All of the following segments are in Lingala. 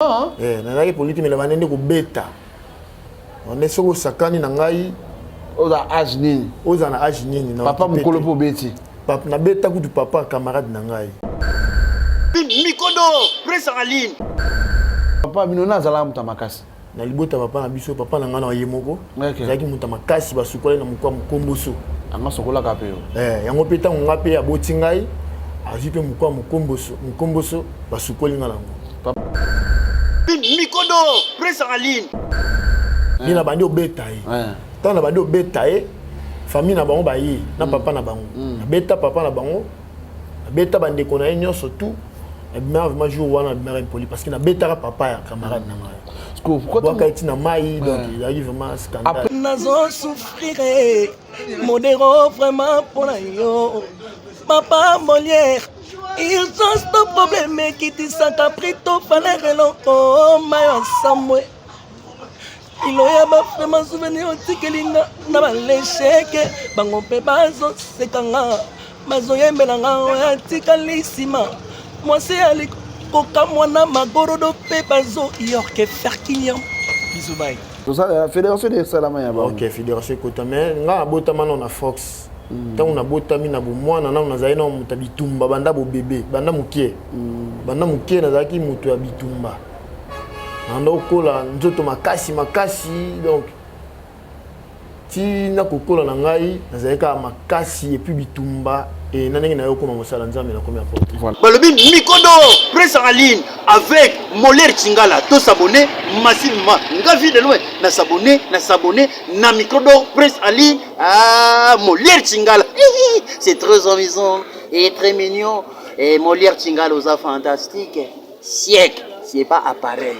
Ah. Eh, nazalaki poli te me nabandi nde kobeta nde soki osakani na ngai. Oza age nini? Oza na age nini? Papa mokolo mpo obeti. Nabeta kutu papa camarade na ngai. Mikodo presse en ligne. Papa bino na azalaka moto ya makasi? Na libota papa na biso, papa na ngai na ye moko azalaki moto ya makasi, basukolaki na mokwa mokomboso. Anga sokolaka mpe yo? Eh, yango mpe ntango ngai mpe aboti ngai, azwi mpe mokwa mokomboso, mokomboso basukoli ngai nango. Mikodo presse en ligne. Nde na bandi obeta ye, ntango na bandi obeta ye, famille na bango baye na papa na bango. Nabeta papa na bango, nabeta bandeko na ye nyonso tout. Nabimaka vraiment jour wana, nabimaka impoli parce que nabetaka papa ya camarade na ngai, bwaka ye ntina mai, donc ezalaki vraiment scandale. Nazo souffrir modero vraiment mpona yo papa Molière. Urgence to problème ekitisaka prix to valeur eloko mayo asamwe kilo ya bafrema souvenir otikeli nga na balesheke bango mpe bazoseka nga, bazoyembela nga oyo atikali nsima mwasi ya kokamwa na magorodo mpe bazoyorke ferkiniam bizubai. Tosala fédération de esalama ya bango. Ok, fédération ekota, mais nga nabotama nano na Fox. Ntango nabotami na bomwana nano, nazali nano moto ya bitumba banda bobebe, banda mokie. Banda mokie nazalaki moto ya bitumba, nanda kokola nzoto makasi makasi, donc ti na kokola na ngai nazali kaka makasi et puis bitumba e na ndenge na yo okoma mosala Nzambe, nakomi apôtre. Balobi Mikodo presse en ligne avec Molière Chingala. To s'abonner massivement. Nga vie de loin na s'abonner, na s'abonner na Micro presse en ligne. Ah, Molière Chingala. C'est très amusant et très mignon. Et Molière Chingala oza fantastique. Siècle, c'est pas appareil.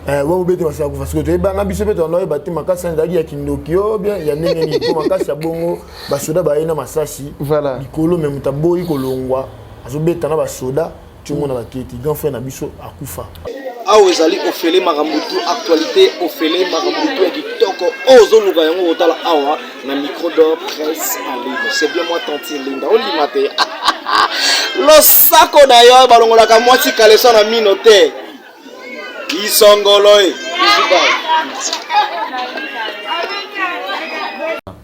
Eh, wa obete basala kufa sikoyo toyebanga biso mpe toanda oyeba te makasi wana ezalaki ya kindoki o bien ya ndenge nini, mpo makasi ya bongo basoda baye na masasi likolo, me moto aboyi kolongwa, azobeta na basoda tiongo na baketi, grand frère na biso akufa. Awa ezali ofele makambo tu, actualité ofele, makambo tu ya kitoko oyo ozoluka yango kotala awa na Micro d'Or Presse en ligne. C'est bien moi, tantine Linda, ondima te losako na yo balongolaka mwasi kaleso na mino te isongolo e.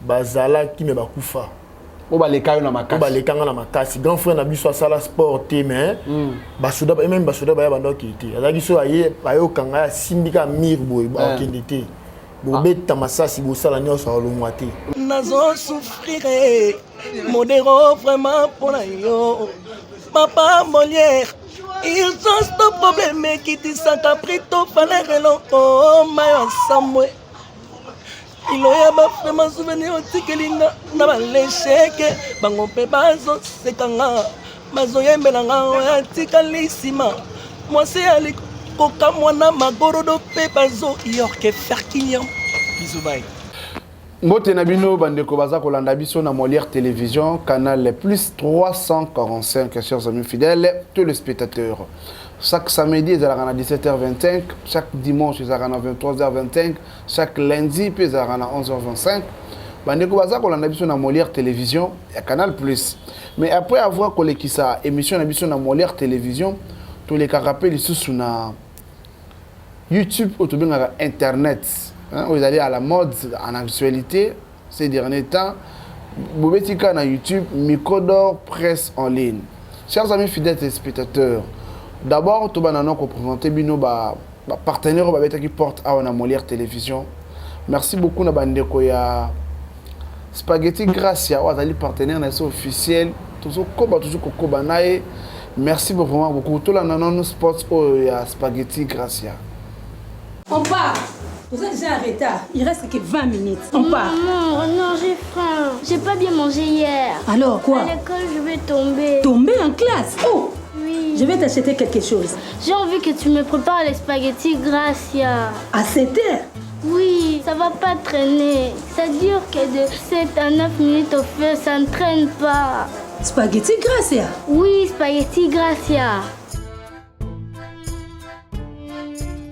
Bazalaki me bakufa. Oyo baleka yo na makasi? Balekanga na makasi. Grand frère na biso asala sport te, mais basoda, même basoda baya banda okende te. Azalaki so aye, ayokanga ye, asimbi kaka mire boye, akende te, bobeta masasi, bosala nyonso, alongwa te. Nazo souffrir modero vraiment mpona yo papa Molière. Urgence to problème ekitisaka prix to valeur eloko mayo asamwe kilo ya bafrema souvenir otikeli nga na balesheke bango mpe bazoseka nga, bazoyembela nga oyo atikali nsima mwasi ya kokamwa na magorodo mpe bazoyorke ferkiniam bizubai. Mbote na bino bandeko baza kolanda biso na Molière Télévision, canal plus 345, chers amis fidèles, tous les spectateurs. Chaque samedi, ezalaka na 17h25, chaque dimanche, ezalaka na 23h25, chaque lundi, puis ezalaka na 11h25. Bandeko baza kolanda biso na Molière Télévision, ya Canal Plus. Mais après avoir kolekisa émission na biso na Molière Télévision, tolekaka mpe lisusu na YouTube oyo tobengaka internet, hein, oyo ezali à la mode en actualité ces derniers temps. Bobeti kaka na YouTube Micro d'Or Presse en ligne. Chers amis fidèles téléspectateurs, d'abord tobanda no koprésente bino bapartenaire oyo babetaki porte awa na Molière Télévision. Merci beaucoup na bandeko ya Spaghetti Gracia oyo azali partenaire na biso officiel. Tozokoba toujours kokoba na ye. Merci vraiment beaucoup. Tolanda nano sports oyo ya Spaghetti Gracia. On part. Vous êtes déjà en retard. Il reste que 20 minutes. On part. Maman, non, j'ai faim. J'ai pas bien mangé hier. Alors quoi? À l'école, je vais tomber. Tomber en classe? Oh! Oui. Je vais t'acheter quelque chose. J'ai envie que tu me prépares les spaghettis Gracia. À 7 heures? Oui, ça va pas traîner. Ça dure que de 7 à 9 minutes au feu, ça ne traîne pas. Spaghetti Gracia? Oui, spaghetti Gracia.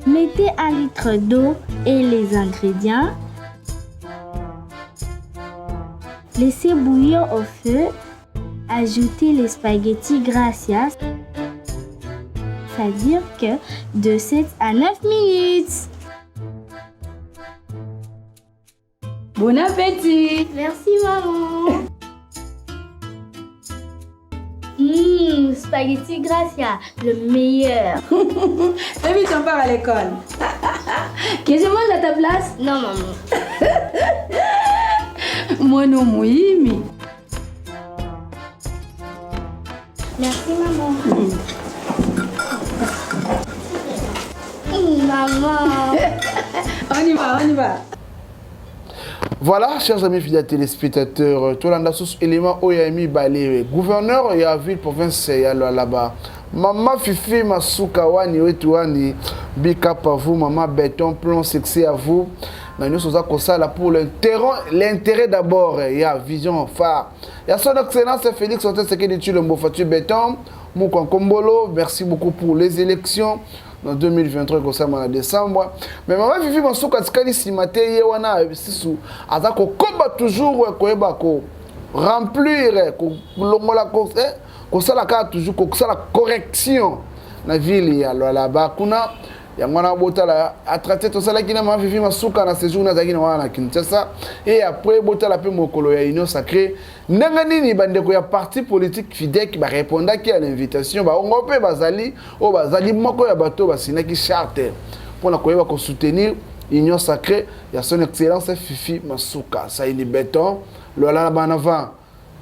Mettez 1 litre d'eau et les ingrédients. Laissez bouillir au feu. Ajoutez les spaghettis Gracia. Ça dure que de 7 à 9 minutes. Bon appétit Merci maman Mmh, spaghetti Gracia, le meilleur. Très vite, on part à l'école. que je mange à ta place Non, maman. Moi non, Mouimi. Merci, maman. Mmh, maman. on y va, on y va. Voilà, chers amis fidèles téléspectateurs, tolanda sus élément oyo ya mibale, gouverneur ya ville province ya Lualaba. Maman Fifi Masuka wani wetu wani, big up à vous, maman Béton, plein succès à vous. Na nyonso oza kosala pour l'intérêt, l'intérêt d'abord ya vision phare. Ya son excellence Félix Antoine Tshisekedi Tshilombo Fatshi Béton, Mukwankombolo, merci beaucoup pour les élections. En 2023 ekosama na décembre. Mais mama Fifi Masuka atikali nsima te, ye wana sisu aza kokoba toujours koyeba ko remplir, kolongola, kosala kaka toujours kosala correction na ville ya Lualaba kuna. Yango wana botala atraité tosalaki na mama Fifi Masuka na séjour nazalaki na wana na Kinshasa. Et après botala mpe mokolo ya Union Sacrée ndenge nini bandeko ya parti politique FIDEC barépondaki à l'invitation. Baongo mpe bazali oyo bazali moko ya bato oyo basinaki charte mpona koyeba kosoutenir Union Sacrée ya son excellence Fifi Masuka Saini Béton. Lualaba bana va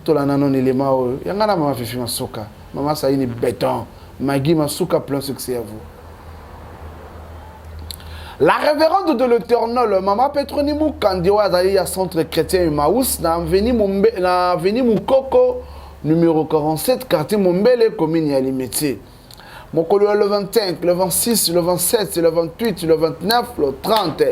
tolanda nano elema oyo yanga na mama Fifi Masuka, mama Saini Béton, Magui Masuka, plein succès à vous. La révérende de l'Éternel, Maman Petroni Mukandi, oyo azali ya centre chrétien Emmaüs, na avenue Mukoko, numéro 47, quartier Mombele, commune ya Limete. Mokolo ya le 25, le 26, le 27, le 28, le 29, le 30.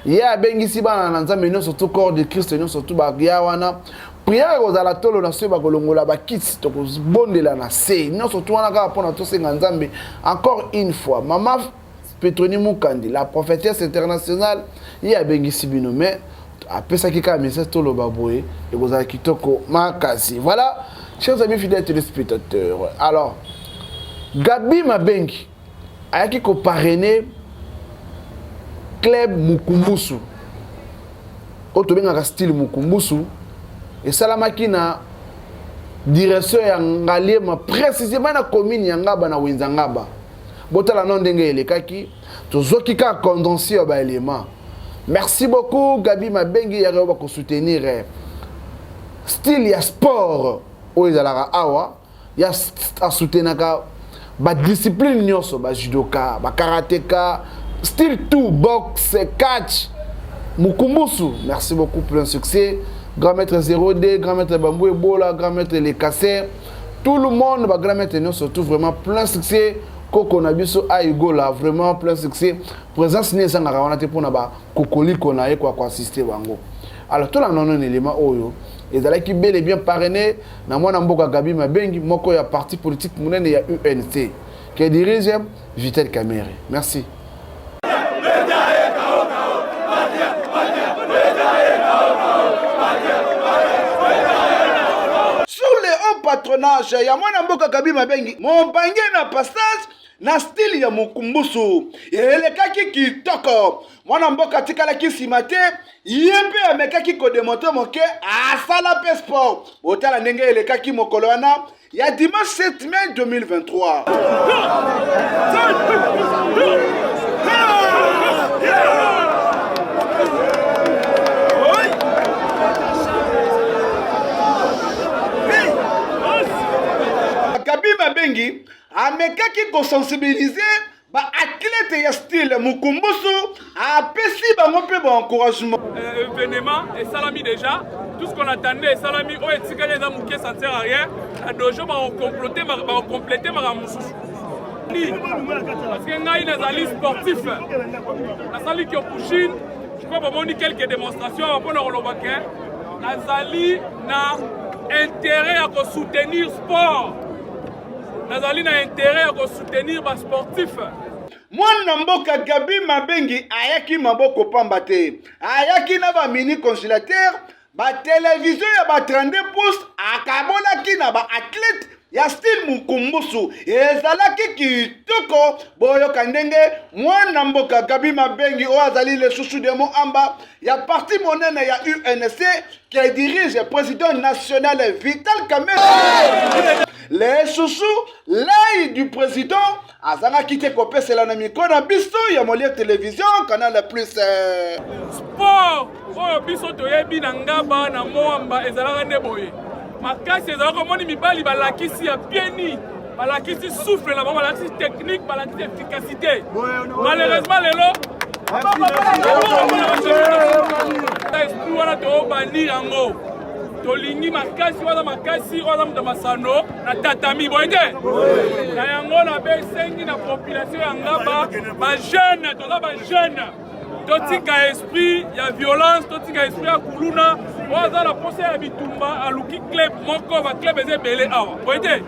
Ye abengisi bana na Nzambe nyonso, surtout corps de Christ nyonso, surtout baya wana. Prière ekozala tolo na soki bakolongola bakiti, tokozobondela na se nyonso tu wana kaka mpona tosenga Nzambe. Encore une fois, Mama Petroni Mukandi, la prophétesse internationale, ye abengisi bino, mais apesaki kaka message toloba boye ekozala kitoko makasi. Voilà, chers amis fidèles téléspectateurs, alors Gabi Mabengi ayaki koparrainer club Mukumbusu oyo tobengaka style Mukumbusu. Esalamaki na direction ya Ngaliema, précisément na commune ya Ngaba, na wenza Ngaba. Botala no ndenge elekaki, tozwaki kaka condensé ya baélément. Merci beaucoup Gabi Mabengi yaka oyo bakosoutenir style ya sport oyo ezalaka awa. Ya asoutenaka badiscipline nyonso, bajudoka, bakarateka, style tout, boxe, catch, mukumbusu. Merci beaucoup, plein succès, grand maître 0D, grand maître Bambou Ebola, grand maître Les Casser, tout le monde, ba grand maître nyonso tout, vraiment plein succès. Koko na biso Aigola, vraiment plein succès. Présence ne ezangaka wana te mpona bakokoliko na ye koassister bango. Alors tolanda nano élément oyo ezalaki bel et bien parrainé na mwana mboka Gabi Mabengi, moko ya parti politique monene ya UNC qui dirige Vital Kamerhe. Merci. Sous le haut patronage ya mwana mboka Gabi Mabengi, mobange na passage na style ya mokumbusu elekaki kitoko. Mwana mboka atikalaki nsima te, ye mpe amekaki kodémontrer moke, asala mpe sport. Botala ndenge elekaki mokolo wana ya dimanche 7 mai 2023. Gabi Mabengi amekaki kosensibiliser baathlète ya style mukumbusu, apesi bango mpe baencouragement. Événement esalami déjà, tout ce qu'on attendait esalami. Oyo etikali eza moke, ça ne sert à rien. Na dojo bakocompléter makambo mosusu, parce que ngai nazali sportif, nasali kyokushin. Je crois bamoni quelques démonstrations mpona koloba ke nazali na intérêt ya kosoutenir sport, nazali na intérêt ya kosoutenir basportif. Mwana mboka Gabi Mabengi ayaki maboko pamba te, ayaki na bamini congélateur, batelevizio ya ba 32 pouces, akabolaki na baathlète. ya style mukumbusu ezalaki kitoko. Boyoka ndenge mwana mboka Gabi Mabengi oyo azali le chouchou de Moamba ya parti monene ya UNC qui dirige président national Vital Kamerhe. Le chouchou, l'œil du président azangaki te kopesela na mikro na biso ya Molière Télévision Canal Plus. Sport oyo biso toyebi na Ngaba na Moamba ezalaka nde boye makasi ezalaka, omoni mibali balakisi ya pieni, balakisi souffle na bango, balakisi technique, balakisi efficacité. Malheureusement lelo esprit wana toobandi yango, tolingi makasi wana, makasi oyo aza moto ya masano na tatami boye te. Na yango na besengi na population ya Ngaba, bajeune, toza bajeune, totika esprit ya violence, totika esprit ya kuluna. Oyo aza na posa ya bitumba aluki club moko, baclub eza ebele awa, boye te?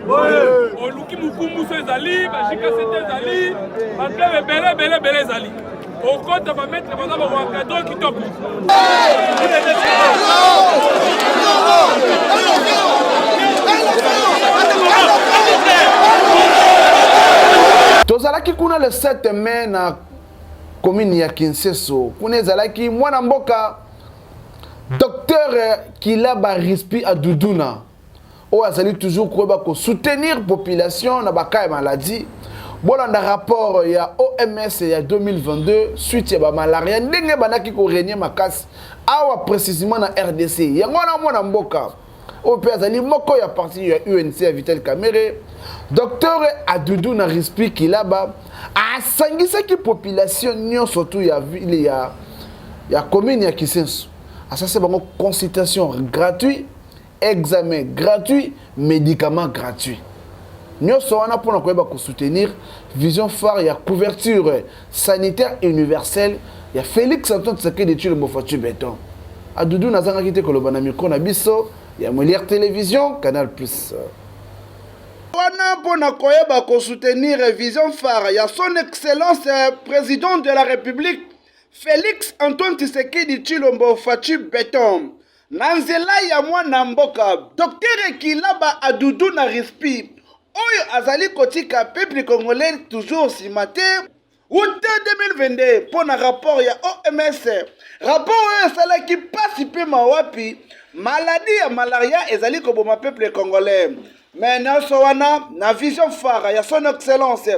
Oluki mokumbuso ezali, bajikasete ezali, baclub ebele ebele ebele ezali, okota bamaître baza bakoencadre kitoko. Tozalaki kuna le 7 mai na commune ya Kinseso. Kuna ezalaki mwana mboka Docteur Kilaba Rispi Aduduna oyo azali toujours koyeba kosoutenir population na baka ya maladie. Bolanda rapport ya OMS ya 2022 suite ya bamalaria ndenge ebandaki korenie makasi awa précisément na RDC. Yango wana mwana mboka oyo mpe azali moko ya parti ya UNC ya Vital Kamerhe, Docteur Aduduna Rispi Kilaba, asangisaki population nyonso tu ya ville ya commune ya Kisenso, asasi bango consultation gratuit, examen gratuit, médicament gratuit, nyonso wana mpona koyeba kosoutenir vision phare ya couverture sanitaire universelle ya Félix Antoine Tshisekedi Tshilombo Fatshi Béton. Adudu nazangaki te koloba na micro na biso ya Molière Télévision Canal Plus. Wana mpona koyeba kosoutenir vision phare ya son excellence président de la République Félix Antoine Tshisekedi Tshilombo Fatshi Béton na nzela ya mwana mboka Dr Kilaba Adudu na Rispi oyo azali kotika peuple congolais toujours nsima te wuta 2022 mpo na rapport ya OMS, rapport oyo esalaki mpasi mpe mawapi maladi ya malaria ezali koboma peuple congolais. Mais nyonso wana na vision phare ya son excellence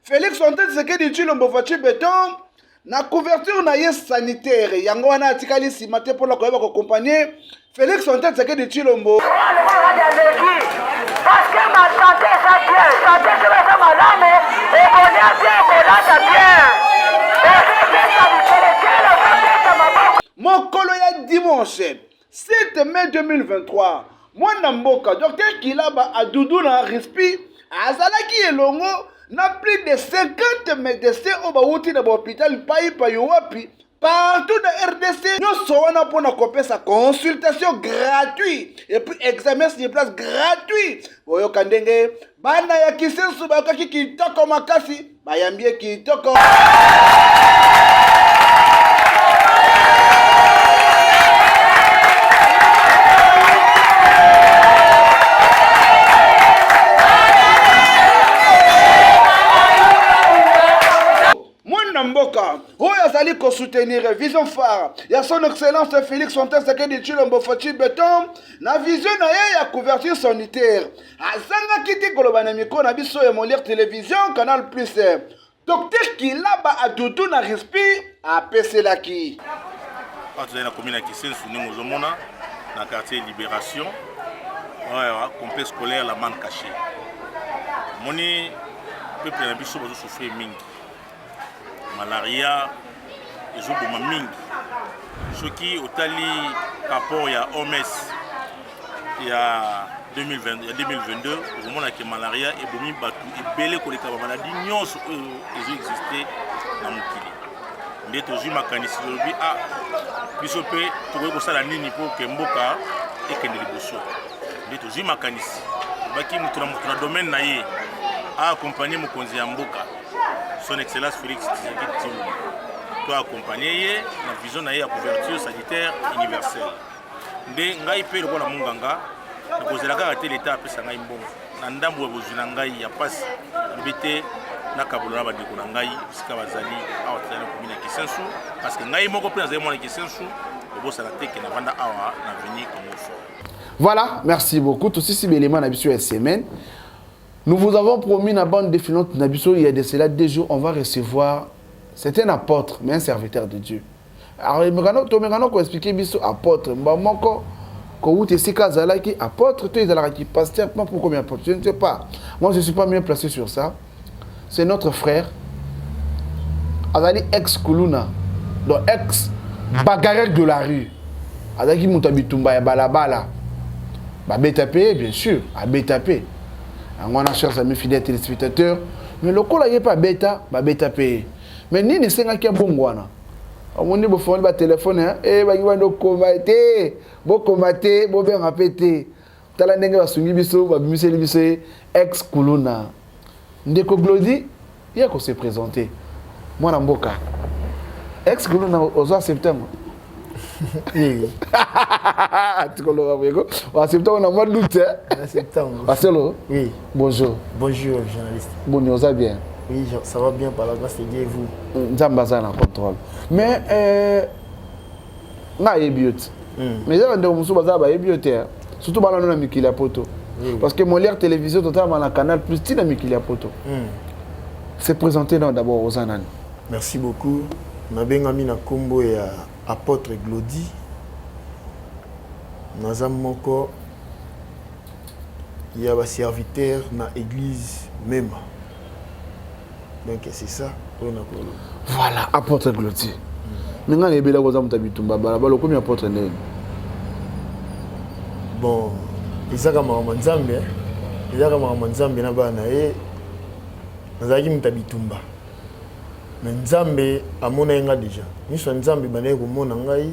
Félix Antoine Tshisekedi Tshilombo Fatshi Béton na couverture na ye sanitaire, yango wana atikali nsima te mpona koyeba kokompagne Félix Antoine Tshisekedi Tshilombo. Parce que ma santé eza bien, santé soki eza malamu, okolia bien, okolata bien, ozopesa bikelekele, ozopesa maboko. Mokolo ya dimanche 7 mai 2023, mwana mboka Dr Kilaba Aduduna Rispi azalaki elongo na plus de 50 médecins oyo bawuti na bahôpital paipai wapi partout na RDC, nyonso wana mpona kopesa consultation gratuit et puis examen sur place gratuit. Boyoka ndenge bana ya Kisensu bayokaki kitoko makasi, bayambi ye kitoko. Mwana mboka oyo azali kosoutenir vision phare ya son excellence Félix Antoine Tshisekedi Tshilombo Fatshi Béton na vision na ye ya couverture sanitaire azangaki te koloba na mikro na biso ya Molière Télévision Canal Plus. Dr Kilaba Adudu na Rispi apeselaki. Awa tozali na commune ya Kisensu, ndenge ozomona na quartier Libération, complexe scolaire La Manne Cachée. Omoni peuple na biso bazosouffrir mingi, malaria ezoboma mingi. Soki otali rapport ya OMS ya 2020, ya 2022, okomona ke malaria ebomi bato ebele koleka bamaladi nyonso oyo ezoexiste na mokili. Nde tozwi makanisi, tolobi a biso mpe tokoki kosala nini mpo ke mboka ekende liboso. Nde tozwi makanisi, tobaki moto na moto na domaine na ye aakompagne mokonzi ya mboka, son excellence Félix Tshisekedi Tshilombo, to accompagne ye na vision na ye ya couverture sanitaire universelle. Nde ngai mpe lokola monganga nakozela kaka te leta apesa ngai mbongo. na ndambo ya bozwi na ngai ya mpasi, nalobi te nakabola na bandeko na ngai bisika bazali awa. Tozali na commune ya Kisensu, parce que ngai moko mpe nazali mwana Kisensu. Kobosana te ke navanda awa na avenue Congo Fort. Voilà, merci beaucoup. Tout ceci, élément na biso ya semaine. Nous vous avons promis na bande défilante na biso, il y a de cela 2 jours, on va recevoir, c'est un apôtre, mais un serviteur de Dieu. Alors, tomekano tomekano koexpliquer biso apôtre mba moko kowuta esika azalaki apôtre to ezalaka pasteur pas pour combien apôtre, je ne sais pas. Moi, je suis pas mieux placé sur ça. C'est notre frère azali ex kuluna, donc ex bagarreur de la rue, azalaki moto ya bitumba ya balabala, babeta mpe, bien sûr abeta mpe yango wana. Chers amis fidèles téléspectateurs, mais lokola ye mpe abeta, babeta mpe ye, mais nini esengaki ya bongo wana? Omoni bofongoli batelefone e bangi bandi okoma te, bokoma te, bobenga mpe te. Tala ndenge basungi biso, babimiseli biso ye ex kuluna, ndeko Glodi ye kose présenter. Mwana mboka ex kuluna, ozo accepte yango? Tikoloba boyeko oaccepte yango na mwa doute. Aselo. Oui. Bonjour. Bonjour, journaliste. Boni, oza bien? Oui, ça va bien par la grâce de Dieu et vous? Nzambe aza na contrôle. Mais nga ayebi yo te, mais eza bandeko mosusu baza bayebi yo te, surtout bana no na mikili ya poto, parce que Molière Télévision totalama na Canal Plus ntina mikili ya poto. Se présenter non d'abord, oza nani? Merci beaucoup. Nabengami na nkombo ya apôtre Glodi. Naza moko ya baserviteur na église Mema. Donc c'est ça oyo nakoloba. Voilà, apôtre Glodi. Me ngai nayebelaki oza moto ya bitumba balabala, okomi apôtre ndeni? Bon, ezaka makambo ya Nzambe, ezaka makambo ya Nzambe na bana na ye. Nazalaki moto ya bitumba, mais Nzambe amonaki nga déjà, miso ya Nzambe ebandaki komona ngai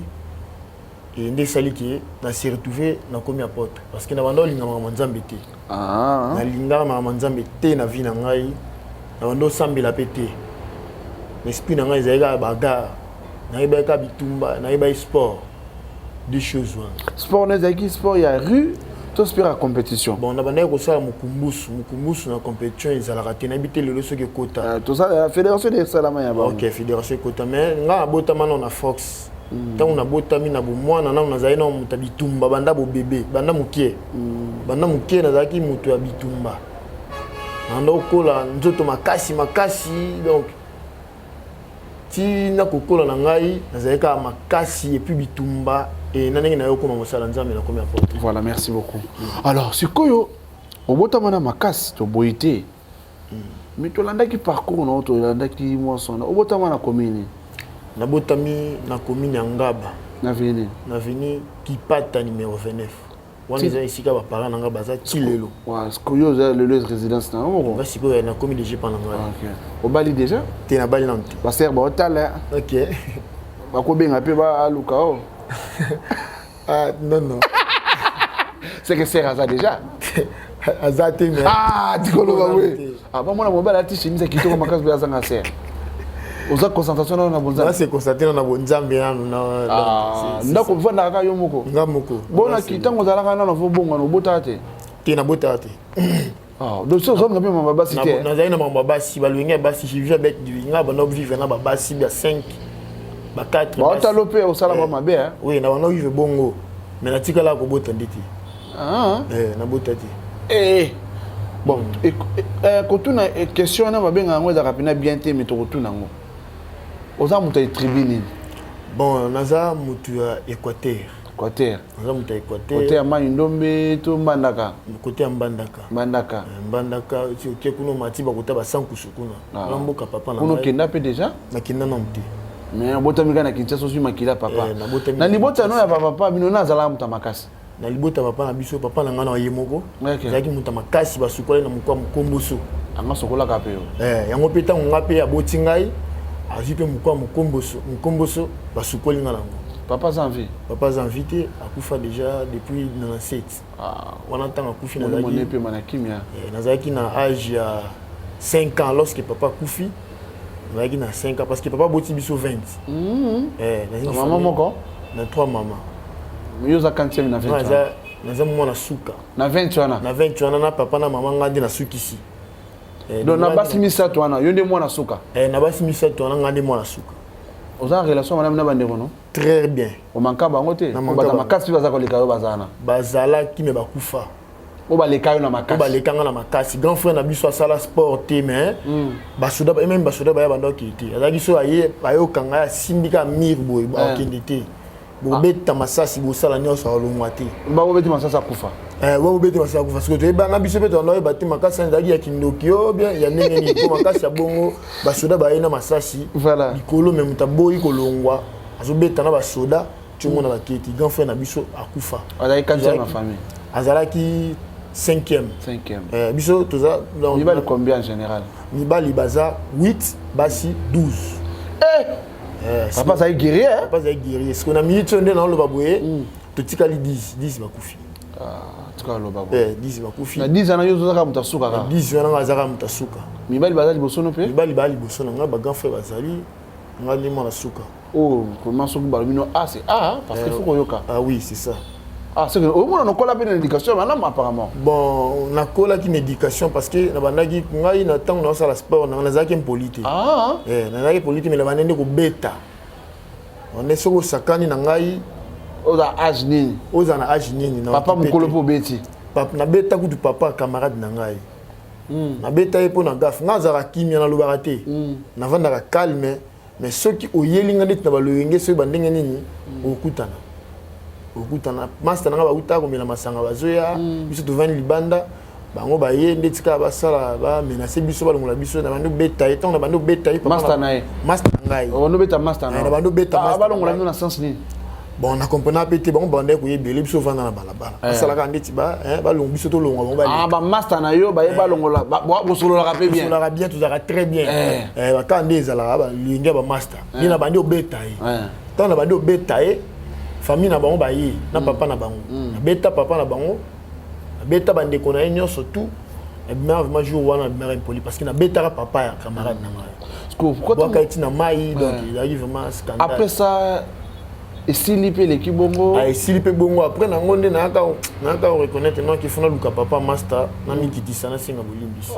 e nde esali ke na se retrouve nakomi apôtre, parce que na banda olinga makambo ya Nzambe te. Nalingaka makambo ya Nzambe te na vie na ngai, na banda osambela mpe te. Esprit na ngai ezalaki kaka bagarre, nayebaki kaka bitumba, nayebaki sport, deux choses wana. Sport na ezalaki sport ya rue to sport ya compétition? Bon, na bandaki kosala mokumbusu. Mokumbusu na compétition ezalaka te, nayebi te lelo soki ekota. Tosala fédération de esalama ya bango. Ok, fédération ekota, mais ngai nabotama nano na Fox. Ntango nabotami na bomwana nano, nazali nano moto ya bitumba banda bobebe, banda mokie. Banda mokie nazalaki moto ya bitumba, nanda kokola nzoto makasi makasi. Donc ti na kokola na ngai nazali kaka makasi et puis bitumba e na ndenge na yo okoma mosala Nzambe, nakomi apôtre. Voilà, merci beaucoup. Alors sikoyo obotama na makasi, toboyi te, mais tolandaki parcours na yo, tolandaki mwasi wana. Obotama na commune? Nabotami na commune ya Ngaba. Na avenue? Na avenue Kipata numéro 29. Wana eza esika baparent na nga baza ti lelo. Sikoyo oza lelo résidence na yo moko? Nga sikoyo nakomi déjà pa na ngai. Obali déjà? Te, nabali nanu te. Basere baotala. Ok. Bakobenga mpe baluka o? Ah, non, non. C'est que sere aza déjà? Aza te, mais Ah, tikoloba we. Ah, bamona mobali ati chemise ya kitoko makasi mpe azanga sere. Oza concentration nano na bonzambe? Se concentre na bonzambe nanu na. Ndako ovandaka kaka yo moko? Nga moko. Bona ntango ozalaka nano vobongwana, obotaka te? Te, nabotaka te. Donc so ozonga mpe mama basi te? Nazali na makambo ya basi, balolenge ya basi. Je vis avec nga banda vivre na babasi ba 5, ba 4. Baotalo mpe osala ba mabe? Oui, na banda vivre bongo, mais natikala kobota nde te. Nabota te. Bon, kotuna question wana babenga yango ezalaka mpena bien te, mais tokotuna yango. Oza moto ya tribu nini? Bon, naza moto ya Équateur. Équateur? Naza moto ya Équateur. Côté ya Mai Ndombe to Mbandaka? Côté ya Mbandaka. Mbandaka. Mbandaka, oke kuna omati bakota basankusu kuna na mboka papa na. Kuna okenda mpe déjà? Nakenda nanu te. Mais obotami kaka na Kinshasa, ozwi makila papa na libota no ya bapapa bino na azalaka moto ya makasi? Na libota papa na biso, papa na ngai na ye moko azalaki moto ya makasi, basukolaki na mokwa mokomboso. Anga sokolaka mpe yo? Yango mpe ntango ngai mpe aboti ngai, azwi mpe mokwa mokomboso, mokomboso basukoli ngai nango. Papa aza en vie? Papa aza en vie te, akufa déjà depuis 97. Wana ntango akufi pema na kimia. Nazalaki na age ya 5 ans. Lorsque papa akufi, nazalaki na 5 ans, parce que papa aboti biso 20. Mama moko? Na 3 mama. Yo oza quantième na 20? Aza. Naza mwana suka. Na 20 wana? Na 20 wana, na papa na mama, ngai nde nasukisi. Donc na basi misato wana, yo nde mwana suka? Na basi misato wana, ngai nde mwana suka. Oza na relation malamu na bandeko no? Très bien. Omanka bango te? Baza makasi mpe baza koleka yo, baza wana? Bazalaki, me bakufa. Oyo baleka yo na makasi? Oyo baleka nga na makasi. Grand frère na biso asala sport te, mais basoda, même basoda baya banda okende te. Azalaki so aye, ayokanga ye, asimbi kaka mire boye, akokende te. Bobeta masasi, bosala nyonso, alongwa te. Babobeti masasi, akufa? Babobeti masasi, akufa. Sikoyo toyebanga biso mpe toanda oyeba te makasi wana ezalaki ya kindoki o bien ya ndenge nini, po makasi ya bongo, basoda baye na masasi likolo, me moto aboyi kolongwa, azobeta na basoda tiongo na baketi. Grand frère na biso akufa. Azalaki quantième na famille? Azalaki cinquième. Cinquième. Biso toza mibali combien en général? Mibali baza 8, basi 12. Eh! Papa azali guerrier. Papa azali guerrier. Sikoyo na minute oyo nde naoloba boye, totikali 10, 10 bakufi. Tika oloba. 10 bakufi. Na 10 wana, yo ozalaka moto asuka kaka? 10 wana, nga azalaka moto asuka. Mibali baza liboso no mpe? Mibali baza liboso na ngai, bagrand frère bazali, ngai nde mwana suka. Oh, comment soki balobi no A, c'est A, parce que faut koyoka. Ah oui, c'est ça. Ah, c'est que omona nokola mpe na éducation malamu apparemment. Bon, nakolaki na éducation parce que nabandaki ngai na ntango naosala sport nanga, nazalaki impoli te. Nazalaki poli te, mais nabandaki nde kobeta nde soki osakani na ngai. Oza age nini? Oza na age nini? Papa mokolo mpo obeti? Nabeta kutu papa camarade na ngai. Nabeta ye mpo na gafe. Ngai azalaka kimia, nalobaka te, navandaka calme, mais soki oyeli nga neti na baloyenge, soki bandenge nini, okutana okutana master na nga bauta komela masanga, bazoya, biso tovandi libanda, bango baye ndeti kaka basala bamenace biso, balongola biso. Na bandi obeta ye, ntango na bandi obeta ye Master na ye? Master na ngai. Obandi obeta master? Na bandi obeta. Balongola bino na sens nini? Bon, na comprena mpe te. Bango bandaki koyebele biso ovanda na balabala, basalaka ndeti balongo biso, tolongwa, bango. Ah, bamaster na yo baye balongola, bosololaka mpe bien? Bosololaka bien, tozalaka très bien. Bakaka nde ezalaka balingi ya bamaster nde na bandi obeta ye. Ntango na bandi obeta ye, famille na bango baye na papa na bango. Nabeta papa na bango, nabeta bandeko na ye nyonso tout. Nabimaka vraiment jour wana, nabimaka impoli parce que nabetaka papa ya camarade na ngai, bwaka ye ntina mai. Donc ezalaki vraiment scandale. Après ça, esili mpe, eleki bongo? Esili mpe bongo. Après nango nde nayaka reconnaître non, qu'il faut naluka papa master, namikitisa, nasenga bolimbisi.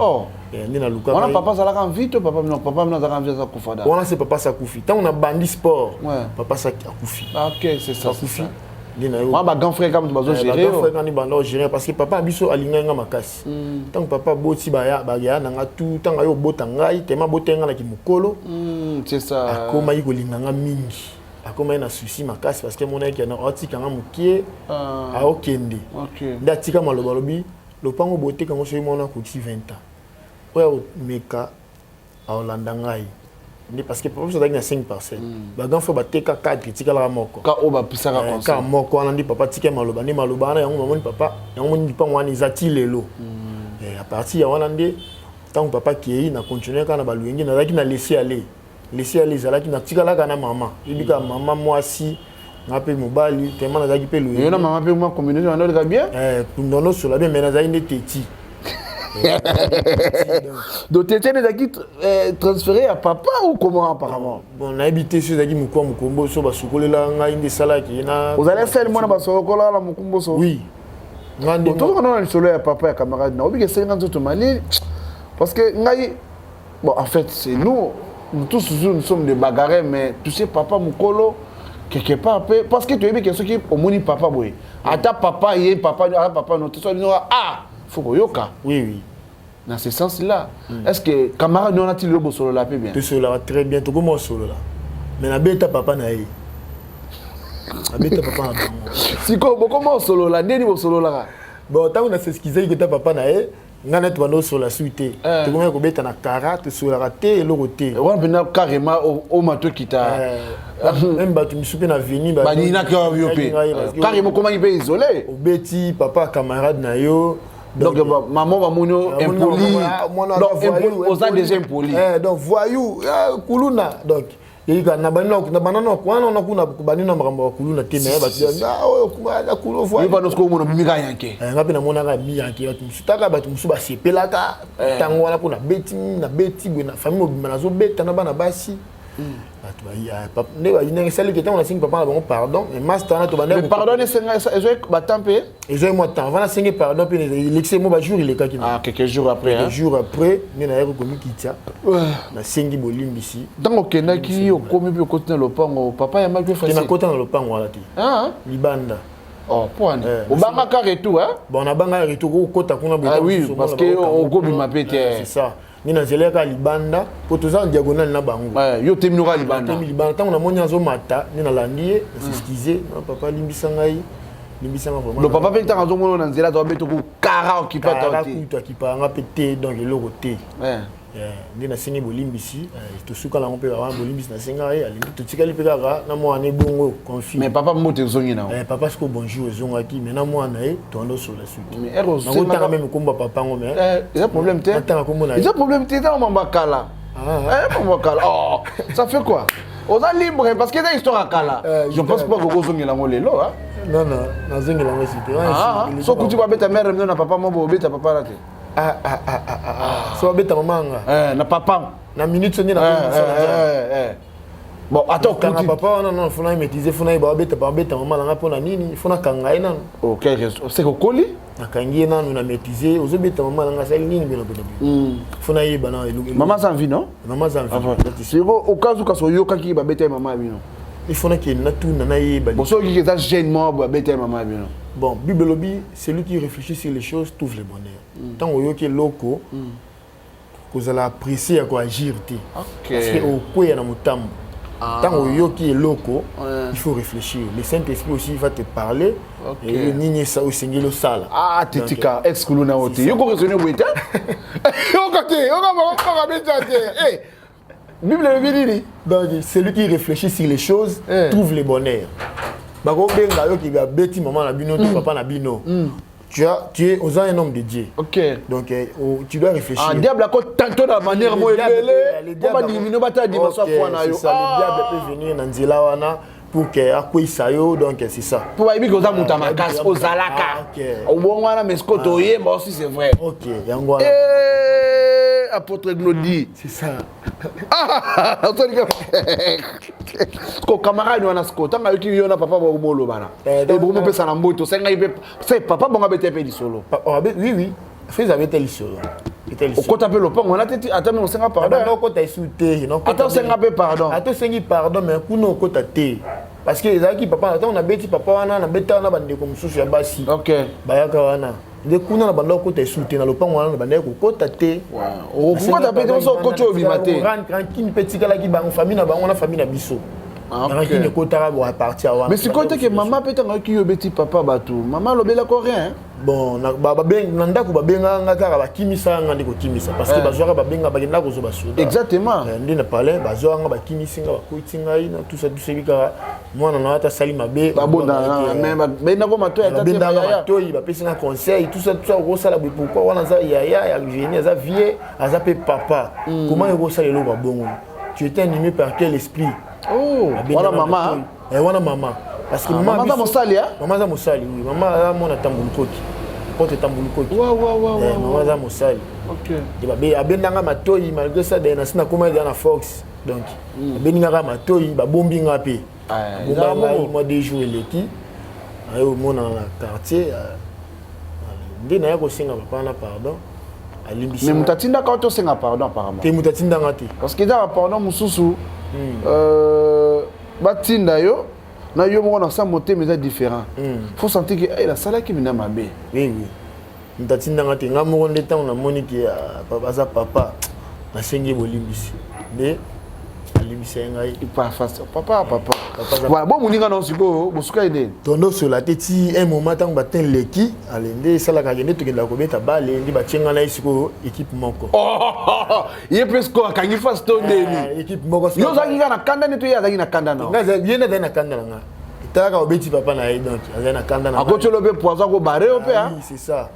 Nde naluka. Wana papa azalaka en vie to papa non, papa mino azalaka en vie, aza kufa da? Wana se papa sakufi. Ntango nabandi sport, papa saki akufi. Ok, c'est ça. Akufi nde na yo. Wana bagrand frère kaka moto bazogérer? Bagrand frère kani banda ogérer, parce que papa biso alingaki nga makasi. Ntango papa aboti baya na nga tu, ntango ayo obota ngai, tema abota nga naki mokolo. C'est ça. Akomaki kolinga nga mingi, akomaki na souci makasi parce que amonaki atika nga mokie, aokende. Nde atika maloba, alobi lopango boteka yango soki mwana akokisi 20 ans, oyo akomeka aolanda ngai nde, parce que papa biso azalaki na 5 parcelle, bagrand frère bateka 4, etikalaka moko. Ka oyo bapisaka? Ka moko wana nde papa tika maloba, nde maloba wana yango mamoni papa yango moni lipango wana eza ti lelo. À partir ya wana nde ntango papa kei, na continue kaka na balwenge, nazalaki na laisser aller, laisser aller ezalaki, natikalaka na mama. Yebi kaka mama mwasi, nga mpe mobali, tellement nazalaki mpe loye. Na mama mpe mwa combinaison wana oleka bien? Ndono sola bien, mais nazalaki nde teti. Donc teti ezalaki transféré ya papa ou comment apparemment? Bon, nayebi te so ezalaki mokwa mokombo so basukolela ngai nde esalaki na. Ozali sele mwana basokola na mokumboso? Oui. Tozokana na lisolo ya papa ya camarade na obiki, esenga nzoto malili parce que ngai, bon, en fait, c'est nous, nous tous, nous sommes des bagarres, mais tu sais, papa mokolo quelque part pe, parce que toyebi ke soki omoni papa boye, ata papa ye papa, ata papa no te, so ah, faut koyoka. Oui. Dans ce sens là, est ce que camarade wana ti lelo bosolola mpe bien? Tosololaka très bien, tokoma osolola, mais nabeta papa na ye, nabeta papa na bango. Sikoyo bokoma osolola ndeni bosololaka? Bon, ntango na s'excusaki kota papa na ye, ngai neti banda osola su te, tokomaki kobeta na kara, tosololaka te, eloko te. Wana mpenza carrément oma tokita. Même bato misusu mpe na veni. Baninaki yo mpe carrément, okomaki mpe isolé. Obeti papa camarade na yo. Donc maman bamoni yo impoli, donc oza déjà impoli. Donc voyou, kuluna, donc eyika na banana wana na kuna bandi na makambo ya kuluna te, mais bato omona bimika yanke. Nga mpe namonaka mi yanke, bato mosusu taka, bato mosusu basepelaka ntango wana mpo nabeti, nabeti boye na famille mobimba, nazobeta na bana basi. Bato bayi nde bayi ndenge esali ke ntango nasengi papa na bango pardon, mais master wana tobanda. Mais pardon esenga ezwaki batemps mpe? Ezwaki mwa temps avant nasengi pardon mpe elekisi mo bajour elekaki. Ah, quelques jours après. Quelques jours après nde nayaki komikitya, nasengi bolimbisi. Ntango okendaki, okomi mpe okoti na lopango, papa yambaki? Te, nakota na lopango wana te, libanda. Oh, mpo wana obangaka retour, hein? Bon, nabangaka retour okota kuna. Ah oui, parce que okobima mpe te. C'est ça, nde nazela kaka libanda po toza en diagonale na bango. Yo otemi kaka libanda? Temi libanda. Ntango namoni azomata, nde nalandi ye, nas'excuser na papa: limbisa ngai, limbisa nga vraiment. Donc papa mpe ntango azomona na nzela, azobeta ko kara okipa te? Kutu akipaka nga mpe te, donc eloko te. Nde nasengi bolimbisi, tosuka nango mpe wana bolimbisi nasenga ye, alingi totikali mpe kaka na mwana ebongo confie. Mais papa, mbote ezongi nango? Papa siko bonjour ezongaki, mais na mwana ye toanda osola suki. Nakotanga meme kombo ya papa ngo, mais Eza problème te. Natanga kombo na ye? Eza problème te, eza mambo ya kala, mambo ya kala. Oh, ça fait quoi, oza libre parce que eza histoire ya kala. Je pense pas kokozongela yango lelo. Non, non, nazongela yango esi te. So kuti babeta mare mino na papa mo, bobeta papa na te? So babeta mama nga na papa? Na minute so nde. Bon, ata okanga papa wana, non, funa ye maîtriser, funa ye babeta, babeta mama nanga mpo na nini? Funa kanga ye nanu. Ok, c'est okoli. Nakangi ye nanu na maîtriser: ozobeta mama nanga, asali nini? Bino bino, funa yeba na Mama aza en vie, non? Mama aza en vie. Siko au cas où kasi oyokaki babeta ye mama ya bino? Il faut nakende natuna, nayeba. Bon, soki eza jeune moko boye abeta ye mama ya bino? Bon, Bible elobi: celui qui réfléchit sur les choses trouve le bonheur. Ntango oyoki eloko, kozala pressé ya koagir te, parce que okweya na motambo. Ntango oyoki eloko, il faut réfléchir. Le Saint Esprit aussi va te parler nini osengeli osala. Ah, tetika exclu na yo te, yo koraisonner boye te, yoka te, yoka makoka beta te. Bible elobi nini? Donc celui qui réfléchit sur les choses trouve le bonheur. Bakobenga yo ki babeti mama na bino to papa na bino, tu es oza un homme de Dieu. Donc tu dois réfléchir. Ah, diable ako tantôt na manière mo ebele po badimino bata dimension foi na yo. C'est ça, le diable peut venir na nzela wana pour que akweyisa yo, donc c'est ça. Po bayebi ke oza moto ya makasi, ozalaka obongo wana, mais sikoyo toyemba aussi, c'est vrai. Ok, yango wana. Apôtre Glody. C'est ça. Ko camarade wana siko ntango ayoki yo na papa bokolobana, bokomopesa na mbote, osengai mpe se papa bongo abete mpe lisolo? Oui, Frise abete lisolo. Okota mpe lopango wana te, ata me osenga pardon? Okota esu te. Ata osenga mpe pardon? Ata osengi pardon, mais kuna okota te, parce que ezalaki papa. Ntango nabeti papa wana, nabeta wana, bandeko mosusu ya basi bayaka wana nde kuna na banda kokota esu te na lopango wana, na bandaki kokota te. Okokota mpe te, so okoti obima te. Rancune mpe etikalaki bango, famille na bango na famille na biso, rancune ekotaka bo à partir wana. Mais sikoyo teke mama mpe ntango ayoki yo obeti papa bato, mama alobelako rien? Bon, na ndako babengaka nga kaka, bakimisaka nga nde kokimisa, parce que bazwaka, babenga, bakendaka kozwa basoda. Nde na palais bazwaka nga, bakimisi nga, bakwiti ngai na tusa tusebi kaka mwana na ata asali mabe. Babendako matoi? Babendaka matoi, bapesi nga conseil, tout ça, tout ça: okosala boye pourquoi? Wana aza yaya ya génie, aza vie, aza mpe papa, comment ekosala eloko ya bongo? Tu étais animé par quel esprit? Wana mama? Wana mama, parce que mama aza mosali? Mama aza mosali, oui. Mama aza mwana Tambulukoki, porte Tambulukoki. Mama aza mosali. Abendanga matoi malgré ça de nasi nakoma eza na force, donc abendi nga matoi, babombi nga mpe, bomba ngai mwa 2 jours eleki, aye omona na quartier nde naye kosenga papa wana pardon, alimbisi. Mais moto atindaka o tosenga pardon apparemment? Te, moto atindanga te. Parce que eza bapardon mosusu batinda yo na yo moko na sa motema eza différent. Faut sentir que nasalaki mina mabe. Oui, moto atindanga te, nga moko nde ntango namoni ke aza papa, nasengi bolimbisi, nde alimbisa ye ngai. Papa, papa, voilà. Bo moninga na sikoyo bosuka ye ndeni? Tondosola te ti un moment ntango batin leki ale nde esalaka ke nde tokendaka kobeta bale, nde batie ngai na ye sikoyo équipe moko. Ye mpe sikoyo akangi face to ndeni? Équipe moko. Yo ozalaki kaka na kanda nde to ye azalaki na kanda na ye? Nde azali na kanda na nga, etalaka obeti papa na ye, donc azali na kanda na akoti olo mpe poison akobare yo mpe. C'est ça.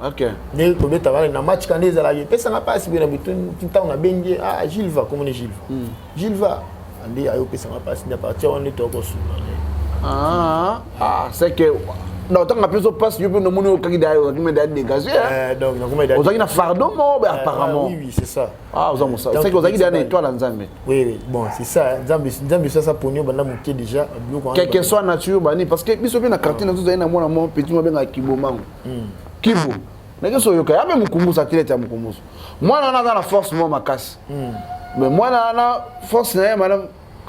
Nde kobeta bale na match kanda ezalaki epesanga mpasi boye na butu. Ntango nabengi: ah, Gilva, komoni Gilva, Gilva nde aye opesanga mpasi, nde à partir wana nde toyakosunga. Ah, c'est que Na otanga mpe ozopasi yo mpe nomoni okaki ozalaki me daya dégagé. Ozalaki na fardeau moko be apparemment. Oui, oui, c'est ça. Ah, oza mosala, c'est que ozalaki deya na étoile ya Nzambe. Oui, bon, c'est ça. Nzambe, Nzambe sasa poni banda moke déjà biloko. Quel que soit nature bani, parce que biso mpe na quartier na tozali na mwana moko petit mo abengaka Kibomango, Kibo. Ndenge so oyoka ya mpe mokumbusu, athlète ya mokumbusu. Mwana wana aza na force moko makasi, mais mwana wana, force na ye malamu.